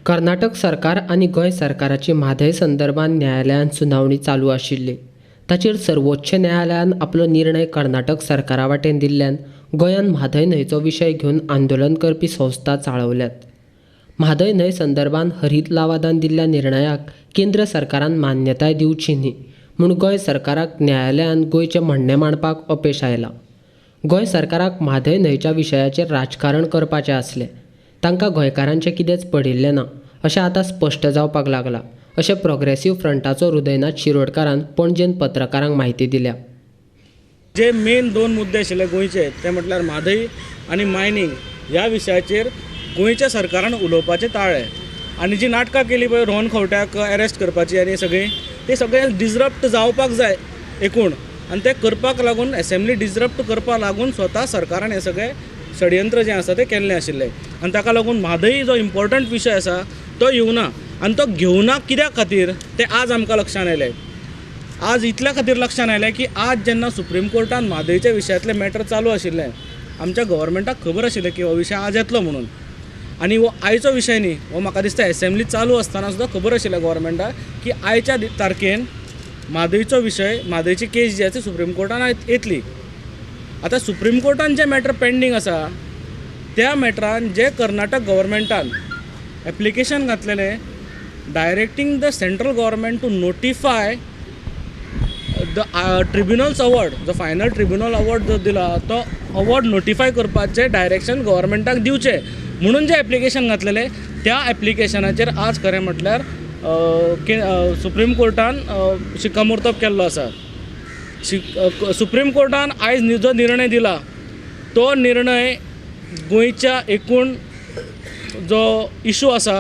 कर्नाटक सरकार आनी गोंय सरकाराची म्हादय संदर्भात न्यायालयांत सुनावणी चालू आशिल्ली. ताचेर सर्वोच्च न्यायालयान आपलो निर्णय कर्नाटक सरकारा वाटेन दिल्ल्यान गोंयांत म्हादय न्हंयचो विशय घेवन आंदोलन करपी संस्था चाळवल्यात. म्हादय न्हंय संदर्भात हरीत लवादान दिल्ल्या निर्णयाक केंद्र सरकारान मान्यताय दिवची न्ही म्हूण गोंय सरकाराक न्यायालयांत गोंयचें म्हणणें मांडपाक अपेश आयलां. गोंय सरकाराक म्हादय न्हंयच्या विशयाचेर राजकारण करपाचें आसलें, तांकां गोंयकारांचें कितेंच पडिल्लें ना अशें आतां स्पश्ट जावपाक लागलां अशें प्रोग्रेसीव फ्रंटाचो हृदयनाथ शिरोडकारान पणजेंत पत्रकारांक म्हायती दिल्या. जे मेन दोन मुद्दे आशिल्ले गोंयचे ते म्हटल्यार म्हादय आनी मायनींग ह्या विशयाचेर गोंयच्या सरकारान उलोवपाचें टाळ्ळें आनी जी नाटकां केली पळय रोहन खंवट्याक एरेस्ट करपाची आनी सगळीं ते सगळें डिसरप्ट जावपाक जाय एकूण आनी तें करपाक लागून एसेंब्ली डिसरप्ट करपाक लागून स्वता सरकारान हें सगळें षडयंत्र जें आसा तें केल्लें आशिल्लें आनी ताका लागून म्हादय जो इम्पोर्टंट विशय आसा तो येवना आनी तो घेवना कित्या खातीर तें आज आमकां लक्षांत आयलें. आज इतल्या खातीर लक्षांत आयलें की आज जेन्ना सुप्रीम कोर्टान म्हादयच्या विशयांतलें मॅटर चालू आशिल्लें आमच्या गव्हर्मेंटाक खबर आशिल्लें की हो विशय आज येतलो म्हणून आनी हो आयचो विशय न्ही, हो म्हाका दिसता एसेंब्ली चालू आसतना सुद्दां खबर आशिल्लें गव्हर्मेंटाक की आयच्या तारखेन म्हादयचो विशय, म्हादयची केस जी आसा ती सुप्रीम कोर्टान येतली. आतां सुप्रीम कोर्टान जें मॅटर पेंडींग आसा त्या मॅटरान जे कर्नाटक गव्हर्मेंटान एप्लिकेशन घातलेलें directing the central government to notify the tribunal's award, जो फायनल ट्रिब्युनल अवॉर्ड जो दिला तो अवॉर्ड नोटिफाय करपाचें डायरेक्शन गव्हर्मेंटाक दिवचें म्हणून जें एप्लिकेशन घातलेलें त्या एप्लिकेशनाचेर आज खरें म्हटल्यार सुप्रीम कोर्टान शिक्कामोर्तब केल्लो आसा. सुप्रीम कोर्टान आयज जो निर्णय दिला तो निर्णय गोंयच्या एकूण जो इशू आसा,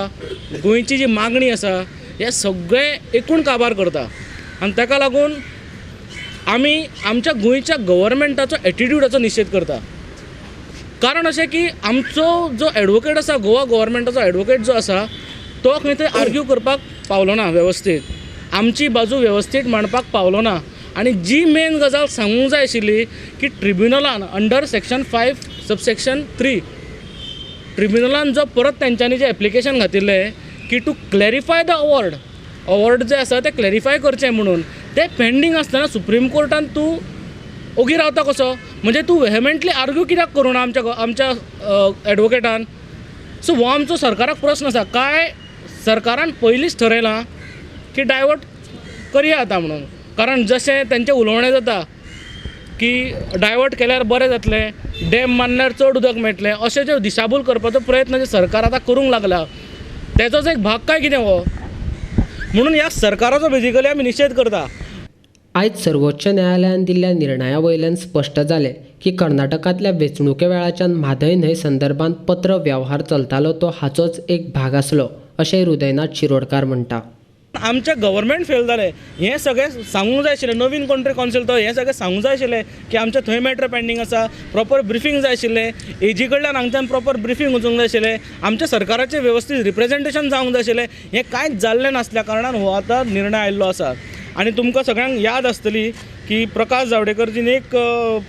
गोंयची जी मागणी आसा हें सगळें एकूण काबार करता आनी ताका लागून आमी आमच्या गोंयच्या गव्हर्मेंटाचो एटिट्युडाचो निशेध करता. कारण अशें की आमचो जो एडवोकेट आसा, गोवा गव्हर्मेंटाचो एडवोकेट जो आसा तो खंय थंय आर्ग्यू करपाक पावलो ना वेवस्थीत, आमची बाजू वेवस्थीत मांडपाक पावलो ना आनी जी मेन गजाल सांगूंक जाय आशिल्ली की ट्रिब्युनलान अंडर सेक्शन 5 सबसेक्शन 3 ट्रिब्युनलान जो परत तेंच्यांनी जें एप्लिकेशन घातिल्लें की to clarify the award, award जें आसा तें क्लॅरिफाय करचें म्हणून तें पेंडींग आसतना सुप्रीम कोर्टान तूं ओगी रावता कसो, म्हणजे तूं वेहमेंटली आर्ग्यू कित्याक करूं ना आमच्या आमच्या एडवोकेटान. सो हो आमचो सरकाराक प्रस्न आसा, काय सरकारान पयलींच ठरयलां की डायवर्ट करया आतां म्हणून, कारण जशें तेंचें उलोवणें जाता की डायवर्ट केल्यार बरें जातलें, डॅम बांदल्यार चड उदक मेळटलें, अशें जें दिशाभूल करपाचो प्रयत्न जे सरकार आतां करूंक लागला तेजोच एक भाग काय कितें हो, म्हणून ह्या सरकाराचो बेजिकली आमी निशेध करता. आयज सर्वोच्च न्यायालयान दिल्ल्या निर्णया वयल्यान स्पश्ट जालें की कर्नाटकांतल्या वेंचणुके वेळाच्यान म्हादय न्हंय संदर्भात पत्र वेव्हार चलतालो तो हाचोच एक भाग आसलो अशें हृदयनाथ शिरोडकार म्हणटा. आमचें गव्हर्मेंट फेल जालें हें सगळें सांगूंक जाय आशिल्लें, नवीन कोण तरी कॉन्सिल तो हें सगळें सांगूंक जाय आशिल्लें की आमचें थंय मॅटर पेंडींग आसा, प्रॉपर ब्रिफींग जाय आशिल्लें, एजी कडल्यान हांगच्यान प्रॉपर ब्रिफींग वचूंक जाय आशिल्लें, आमच्या सरकाराचें वेवस्थीत रिप्रेजेंटेशन जावंक जाय आशिल्लें, हें कांयच जाल्लें नासल्या कारणान हो आतां निर्णय आयिल्लो आसा. आनी तुमकां सगळ्यांक याद आसतली की प्रकाश जावडेकरजीन एक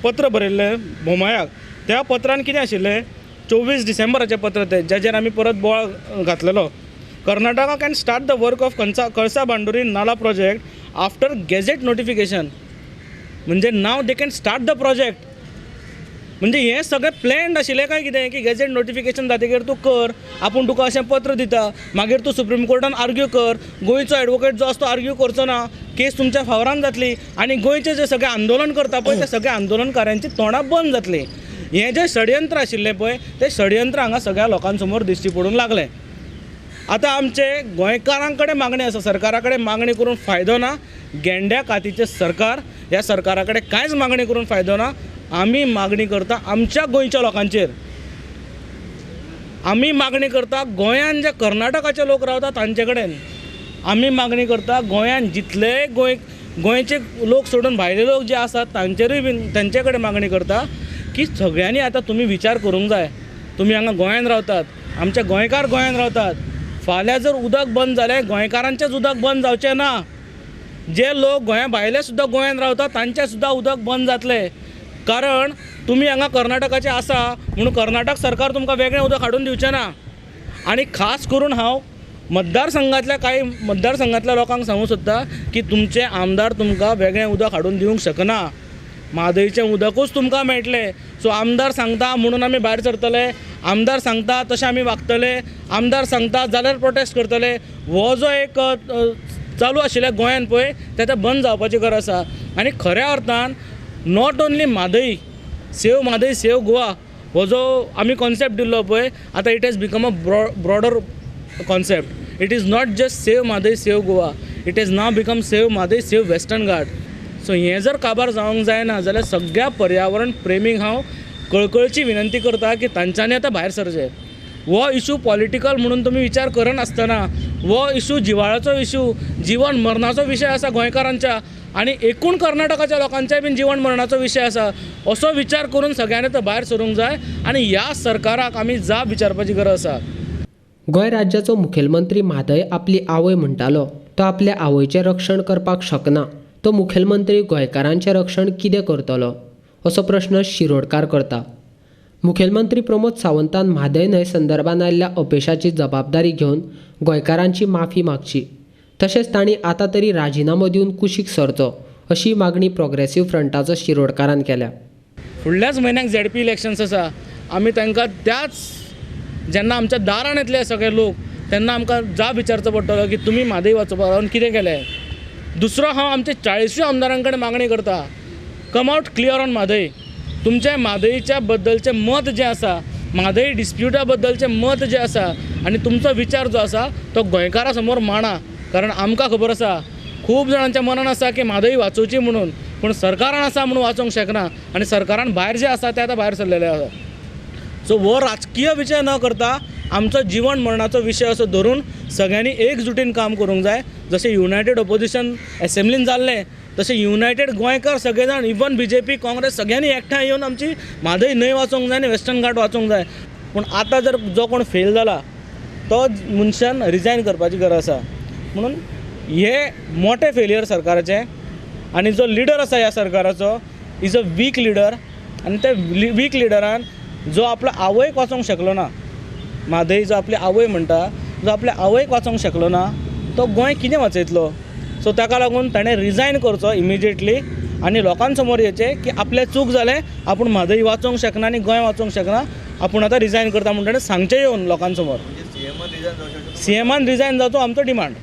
पत्र बरयल्लें भोमायाक, त्या पत्रान कितें आशिल्लें, 24 डिसेंबराचें पत्र तें, जाचेर आमी परत बोवाळ घातलेलो. Karnataka can start the work of Kalasa Banduri Nala project after gazette notification, म्हणजे now they can start the project. म्हणजे हें सगळें प्लॅन्ड आशिल्लें काय कितें की गॅझेट नोटिफिकेशन जातकीर तूं कर, आपूण तुका अशें पत्र दिता, मागीर तूं सुप्रीम कोर्टान आर्ग्यू कर, गोंयचो एडवोकेट जो आसा तो आर्ग्यू करचो ना, केस तुमच्या फावरान जातली आनी गोंयचें जें सगळें आंदोलन करता पळय त्या सगळ्या आंदोलनकाऱ्यांची तोंडां बंद जातलीं. हें जें षडयंत्र आशिल्लें पळय तें षडयंत्र हांगा सगळ्या लोकां समोर दिश्टी पडूंक लागलें. आतां आमचे गोंयकारां कडेन मागणी आसा, सरकारा कडेन मागणी करून फायदो ना, गेंड्या कातीचें सरकार, ह्या सरकारा कडेन कांयच मागणी करून फायदो ना. आमी मागणी करता आमच्या गोंयच्या लोकांचेर, आमी मागणी करता गोंयान जे कर्नाटकाचे लोक रावता तांचे कडेन, आमी मागणी करता गोंयान जितले गोंयचे लोक सोडून भायले लोक जे आसात तांचेरूय बीन तांचे कडेन मागणी करता की सगळ्यांनी आतां तुमी विचार करूंक जाय. तुमी हांगा गोंयान रावतात, आमचे गोंयकार गोंयान रावतात, फाल्यां जर उदक बंद जालें गोंयकारांचेंच उदक बंद जावचें ना, जे लोक गोंया भायले सुद्दां गोंयान रावतात तांचें सुद्दां उदक बंद जातलें. कारण तुमी हांगा कर्नाटकाचे आसा म्हणून कर्नाटक सरकार तुमकां वेगळें उदक हाडून दिवचें ना. आनी खास करून हांव मतदारसंघातल्या कांय मतदारसंघातल्या लोकांक सांगूंक सोदता की तुमचे आमदार तुमकां वेगळें उदक हाडून दिवंक शकना, म्हादयचें उदकूच तुमकां मेळटलें. सो आमदार सांगता म्हणून आमी भायर सरतले, आमदार सांगता तशें आमी वागतले, आमदार सांगता जाल्यार प्रोटेस्ट करतले. हो जो एक चालू आशिल्ल्या गोंयान पळय तें आतां बंद जावपाची गरज आसा. आनी खऱ्या अर्थान not only Mhadei, save Mhadei save Goa हो जो आमी कॉन्सेप्ट दिल्लो पळय आतां it has become a broader concept. It is not just save Mhadei save Goa, it has now become save Mhadei save Western Ghat. So हें जर काबार जावंक जायना जाल्यार सगळ्या पर्यावरण प्रेमींक हांव कळकळची विनंती करता की तांच्यांनी आतां भायर सरचें. हो इशू पॉलिटिकल म्हणून तुमी विचार करनासतना हो इशू जिवाळाचो इशू, जिवन मरणाचो विशय आसा गोंयकारांच्या आनी एकूण कर्नाटकाच्या लोकांच्याय बीन जिवन मरणाचो विशय आसा असो विचार करून सगळ्यांनी आतां भायर सरूंक जाय आनी ह्या सरकाराक आमी जाप विचारपाची गरज आसा. गोंय राज्याचो मुखेलमंत्री म्हादय आपली आवय म्हणटालो, तो आपल्या आवयचें रक्षण करपाक शकना, तो मुखेलमंत्री गोंयकारांचें रक्षण कितें करतलो असो प्रश्न शिरोडकार करता. मुखेलमंत्री प्रमोद सावंतान म्हादय न्हंय संदर्भात आयिल्ल्या अपेशाची जबाबदारी घेवन गोंयकारांची माफी मागची, तशेंच तांणी आतां तरी राजिनामो दिवन कुशीक सरचो अशी मागणी प्रोग्रेसीव फ्रंटाचो शिरोडकारान केल्या. फुडल्याच म्हयन्याक झेडपी इलेक्शन्स आसा, आमी तांकां त्याच जेन्ना आमच्या दारान येतले सगळे लोक तेन्ना आमकां जाप विचारचो पडटलो की तुमी म्हादय वाचोवपाक लागून कितें केलें. दुसरो हांव आमच्या 40 आमदारां कडेन मागणी करता, come out clear on Mhadei. तुमच्या म्हादयच्या बद्दलचें मत जें आसा, म्हादय डिस्प्युटा बद्दलचें मत जें आसा आनी तुमचो विचार जो आसा तो गोंयकारां समोर मांडा. कारण आमकां खबर आसा खूब जाणांच्या मनान आसा की म्हादय वाचोवची म्हणून, पूण सरकारान आसा म्हणून वाचोवंक शकना आनी सरकारान भायर जें आसा तें आतां भायर सरलेलें आसा. सो हो राजकीय विशय न करता आमचो जिवन मरणाचो विशय असो धरून सगळ्यांनी एकजुटीन काम करूंक जाय. जशें युनायटेड ऑपोजिशन एसेंब्लीन जाल्लें तशें युनायटेड गोंयकार सगळे जाण इवन बीजेपी काँग्रेस सगळ्यांनी एकठांय येवन आमची म्हादय न्हंय वाचोवंक जाय आनी वेस्टर्न घाट वाचोवंक जाय. पूण आतां जर जो कोण फेल जाला तो मनशान रिजायन करपाची गरज आसा. म्हणून हे मोठें फेलियर सरकाराचें आनी जो लिडर आसा ह्या सरकाराचो is a weak leader आनी त्या वीक लिडरान जो आपलो आवयक वाचोवंक शकलो ना, म्हादय जो आपली आवय म्हणटा, जो आपल्या आवयक वाचोवंक शकलो ना तो गोंय कितें वाचयतलो. सो ताका लागून ताणें रिजायन करचो इमिजिएटली आनी लोकां समोर येवचें की आपलें चूक जालें, आपूण म्हादय वाचोवंक शकना आनी गोंय वाचोवंक शकना, आपूण आतां रिजायन करता म्हणून ताणें सांगचें येवन लोकां समोर. सीएमान रिजायन जावचो आमचो डिमांड.